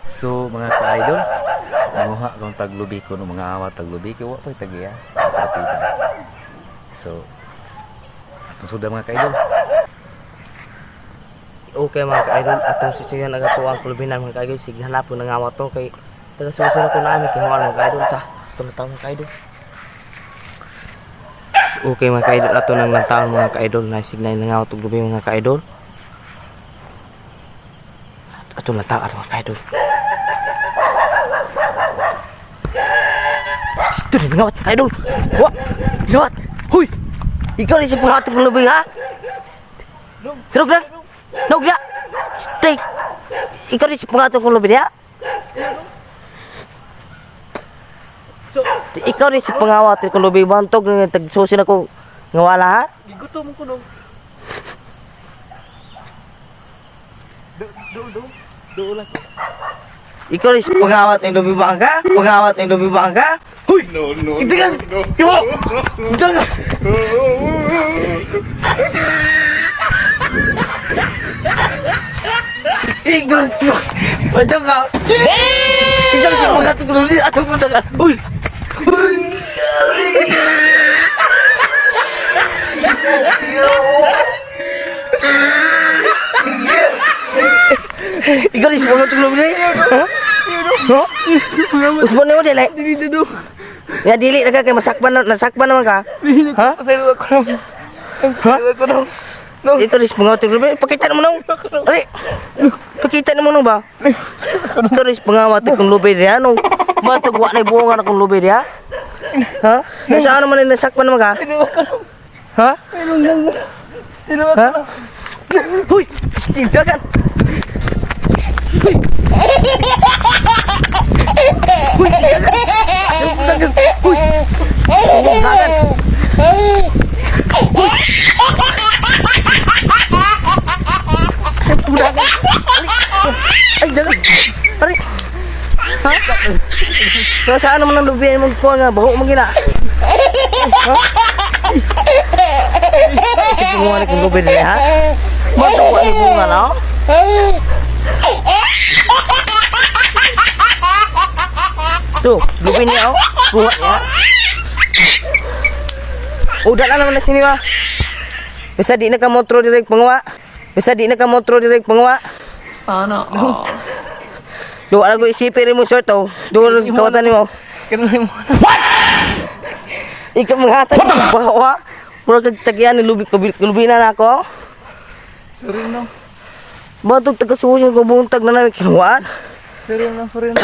So mga ka-idol, nanguha kong taglubi ko ng mga awa taglubi ko, wa po'y tagiya. Kapita. So, atong suda, mga ka-idol. Okay, mga ka-idol, atong susuyan ang ato ang kulubinan, mga ka-idol. Sige, hanapon ng awa to kay taga susunod ko namin kay mga ka-idol ta. Ito na tao, mga ka-idol. Okay, mga ka-idol, ato nang lantaon, mga ka-idol na signal ng awa tong lubi, mga ka-idol. Ato lang tao mga ka-idol. Ito na ngawat, ka-idol. Wa! Ngawat! Huy! Ikaw rin sa pangatong kulubi ha? Surog na! Nog na! Stay! Ikaw rin sa pangatong kulubi niya? Ikaw rin sa pangawat kung lubi bantog ng tagsusin ako nga wala ha? Gigutom ko no. Do do do do lang. Ikaw rin sa pangawat ng lubi bangka? Pangawat ng lubi bangka? Huy! No, no, Ito ka! no. Yo! Ito ka! Ikaw rin Ito ka! Ikaw rin sa pangawat ng lubi ato ko na Uy! Uy! Ikaw rin sa pangawat ng lubi ha? Ha? Usbon nimo dili. Dili do. Ya dili na ka kay masakpan na nasakpan naman ka. Ha? Pasaylo ako nung. Ha? Pasaylo ako nung. No. Ikaw rin sa pangawat ng lubi. Pakita mo nung. Ali. Pakita mo nung ba? Ikaw rin sa pangawat ng lubi niya nung matugwa na buong na kung lubi niya. Ha? Nasaan naman na nasakpan naman ka? Dili ako nung. Ha? Dili ako. Ha? Huy! Tindagan! Huy! Huy! Tindagan! Huy! Tindagan! Huy! Sa tindagan! Ay, dagan! Pare! Ha? Nasaan naman ang lubihan mong kuha nga? Baho mo gina. Ha? Isip mo nga na kung lubi nila, ha? Matuwa ni bunga na, oh. Tu, lubi niya, oh. Buha niya. Udah na naman na sini ba? Bisa di na ka motro direct panguwa. Bisa di na ka motro direct panguwa. Ana. Duwa na ko isipin mo short, oh. Duwa na kawatan nimo. Ganun mo. Ikaw mga hatag bawa. Mura kag tagyan ni lubi lubi na nako. Sorry no. Batog taga-susin ko buntag na namin kinuhaan. Sorry no, sorry no.